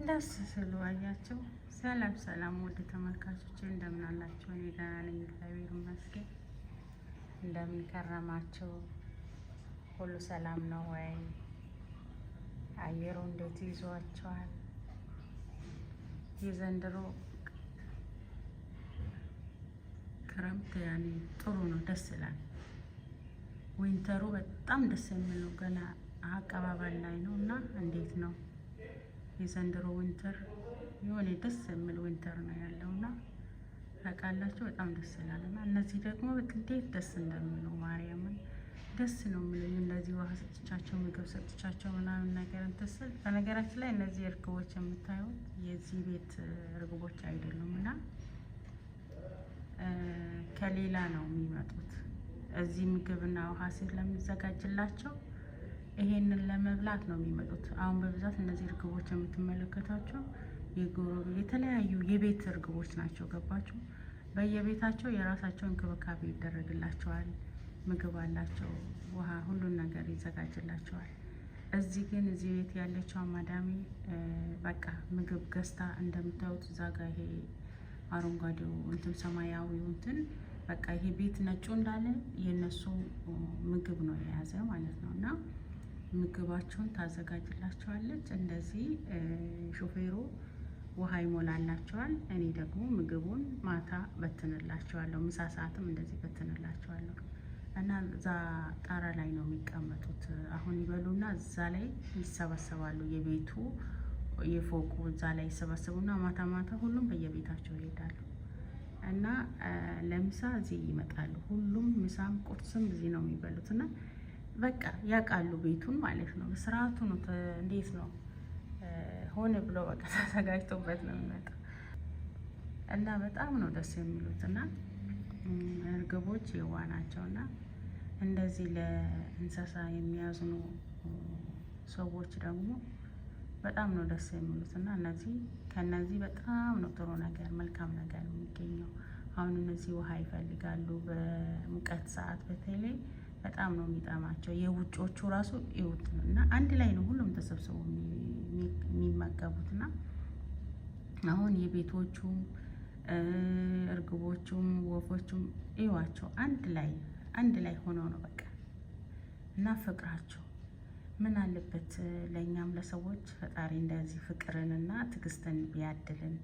ደስ ስሉ አያቸው። ሰላም ሰላም፣ ውድ ተመልካቾች እንደምን አላችሁ? እኔ ደህና ነኝ፣ እግዚአብሔር ይመስገን። እንደምን ከረማችሁ? ሁሉ ሰላም ነው ወይ? አየሩ እንዴት ይዟችኋል? የዘንድሮ ክረምት ያኔ ጥሩ ነው፣ ደስ ይላል። Winter ኡ በጣም ደስ የሚል ነው። ገና አቀባበል ላይ ነው እና እንዴት ነው የዘንድሮ winter፣ የሆነ ደስ የሚል winter ነው ያለው እና ታውቃላችሁ፣ በጣም ደስ ይላል። እና እነዚህ ደግሞ እንዴት ደስ እንደሚሉ፣ ማርያምን ደስ ነው የሚሉኝ። እንደዚህ ውሃ ሰጥቻቸው፣ ምግብ ሰጥቻቸው ምናምን ነገር እንትን ስል፣ በነገራችን ላይ እነዚህ እርግቦች የምታዩት የዚህ ቤት እርግቦች አይደሉም እና ከሌላ ነው የሚመጡት። እዚህ ምግብና ውሃ ስለሚዘጋጅላቸው ይሄንን ለመብላት ነው የሚመጡት። አሁን በብዛት እነዚህ እርግቦች የምትመለከቷቸው የጎረቤት የተለያዩ የቤት እርግቦች ናቸው። ገባችሁ? በየቤታቸው የራሳቸው እንክብካቤ ይደረግላቸዋል። ምግብ አላቸው፣ ውሃ፣ ሁሉን ነገር ይዘጋጅላቸዋል። እዚህ ግን እዚህ ቤት ያለችው ማዳሜ በቃ ምግብ ገዝታ፣ እንደምታዩት እዛ ጋ ይሄ አረንጓዴው እንትን፣ ሰማያዊው እንትን፣ በቃ ይሄ ቤት ነጩ እንዳለ የእነሱ ምግብ ነው የያዘ ማለት ነው። እና ምግባቸውን ታዘጋጅላቸዋለች። እንደዚህ ሾፌሩ ውሃ ይሞላላቸዋል። እኔ ደግሞ ምግቡን ማታ በትንላቸዋለሁ። ምሳ ሰዓትም እንደዚህ በትንላቸዋለሁ። እና እዛ ጣራ ላይ ነው የሚቀመጡት። አሁን ይበሉና እዛ ላይ ይሰበሰባሉ። የቤቱ የፎቁ እዛ ላይ ይሰበሰቡና ማታ ማታ ሁሉም በየቤታቸው ይሄዳሉ። እና ለምሳ እዚህ ይመጣሉ። ሁሉም ምሳም ቁርስም እዚህ ነው የሚበሉት። እና በቃ ያውቃሉ ቤቱን ማለት ነው። በስርዓቱ ነው። እንዴት ነው፣ ሆነ ብሎ በቃ ተዘጋጅቶበት ነው የሚመጣው። እና በጣም ነው ደስ የሚሉት። እና እርግቦች የዋህ ናቸው። እና እንደዚህ ለእንስሳ የሚያዝኑ ሰዎች ደግሞ በጣም ነው ደስ የሚሉት። እና እነዚህ ከነዚህ በጣም ነው ጥሩ ነገር፣ መልካም ነገር የሚገኘው። አሁን እነዚህ ውሃ ይፈልጋሉ፣ በሙቀት ሰዓት በተለይ በጣም ነው የሚጠማቸው። የውጮቹ ራሱ ይውጥ እና አንድ ላይ ነው ሁሉም ተሰብስበው የሚመገቡት። እና አሁን የቤቶቹም እርግቦቹም ወፎቹም እዩዋቸው፣ አንድ ላይ ሆነው ነው በቃ። እና ፍቅራቸው ምን አለበት ለእኛም ለሰዎች ፈጣሪ እንደዚህ ፍቅርንና ትዕግስትን ቢያድልን፣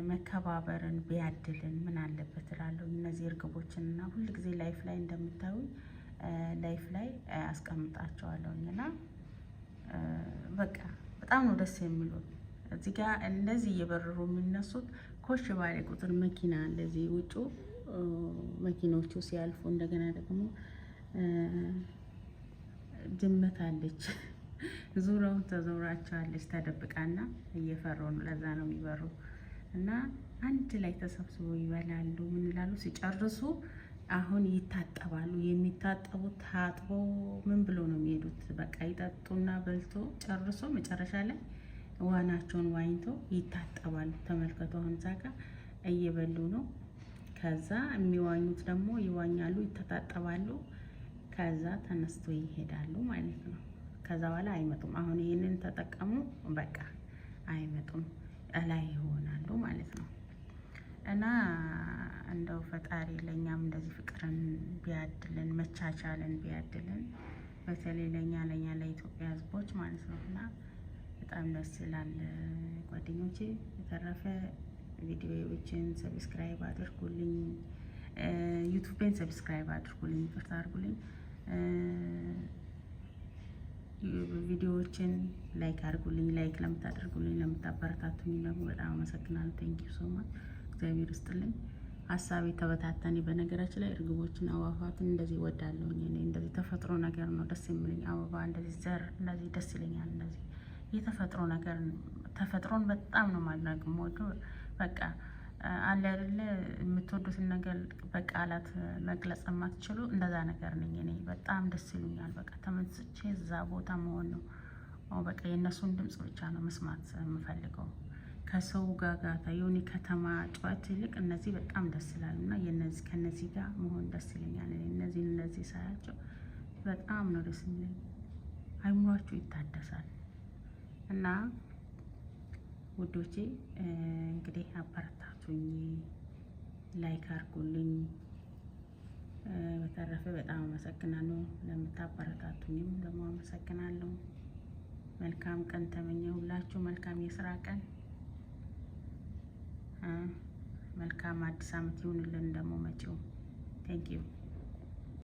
መከባበርን ቢያድልን ምን አለበት እላለሁ። እነዚህ እርግቦችን እና ሁል ጊዜ live ላይ እንደምታዩኝ live ላይ አስቀምጣቸዋለሁኝ። እና በቃ በጣም ነው ደስ የሚሉት። እዚህ ጋር እንደዚህ እየበረሩ የሚነሱት ኮሽ ባለ ቁጥር መኪና እንደዚህ ውጩ መኪኖቹ ሲያልፉ፣ እንደገና ደግሞ ድመት አለች፣ ዙሪያውን ተዞራቸዋለች ተደብቃና እየፈሩ ነው። ለዛ ነው የሚበሩ። እና አንድ ላይ ተሰብስበው ይበላሉ። ምን ይላሉ፣ ሲጨርሱ አሁን ይታጠባሉ። የሚታጠቡት ታጥበው ምን ብሎ ነው የሚሄዱት? በቃ ይጠጡና በልቶ ጨርሶ መጨረሻ ላይ ዋናቸውን ዋኝቶ ይታጠባሉ። ተመልከቱ፣ አሁን እዛ ጋ እየበሉ ነው። ከዛ የሚዋኙት ደግሞ ይዋኛሉ፣ ይተጣጠባሉ። ከዛ ተነስቶ ይሄዳሉ ማለት ነው። ከዛ በኋላ አይመጡም። አሁን ይህንን ተጠቀሙ፣ በቃ አይመጡም፣ እላይ ይሆናሉ ማለት ነው። እና እንደው ፈጣሪ ለእኛም እንደዚህ ፍቅርን ቢያድልን፣ መቻቻልን ቢያድልን፣ በተለይ ለእኛ ለኢትዮጵያ ሕዝቦች ማለት ነው። እና በጣም ደስ ይላል ጓደኞቼ። በተረፈ ቪዲዮዎችን subscribe አድርጉልኝ፣ ዩቱቤን subscribe አድርጉልኝ፣ ይቅርታ አድርጉልኝ። ቪዲዮዎችን like አድርጉልኝ። Like ለምታደርጉልኝ፣ ለምታበረታቱኝ ደግሞ በጣም አመሰግናለሁ። Thank you so much፣ እግዚአብሔር ይስጥልኝ። ሀሳቤ ተበታተነ። በነገራችን ላይ እርግቦችን፣ አዋፋትን እንደዚህ እወዳለሁ። እኔ እንደዚህ ተፈጥሮ ነገር ነው ደስ የሚለኝ። አበባ እንደዚህ፣ ዘር እንደዚህ ደስ ይለኛል። እንደዚህ የተፈጥሮ ነገር፣ ተፈጥሮን በጣም ነው ማድነቅ የምወደው። በቃ አለ አይደለ የምትወዱትን ነገር በቃላት መግለጽ የማትችሉ፣ እንደዛ ነገር ነኝ እኔ። በጣም ደስ ይሉኛል። በቃ ተመስጬ እዛ ቦታ መሆን ነው። በቃ የእነሱን ድምጽ ብቻ ነው መስማት የምፈልገው። ከሰው ጋጋታ፣ የሆነ ከተማ ጩኸት ይልቅ እነዚህ በጣም ደስ ይላሉ። እና የነዚህ ከነዚህ ጋር መሆን ደስ ይለኛል። እነዚህን እንደዚህ ሳያቸው በጣም ነው ደስ የሚለኝ። አይምሯችሁ ይታደሳል። እና ውዶቼ እንግዲህ አበረታቱኝ፣ like አድርጉልኝ። በተረፈ በጣም አመሰግናለሁ። ለምታበረታቱኝም ደግሞ አመሰግናለሁ። መልካም ቀን ተመኘሁላችሁ። መልካም የስራ ቀን፣ መልካም አዲስ ዓመት ይሁንልን ደግሞ መጪው። Thank you.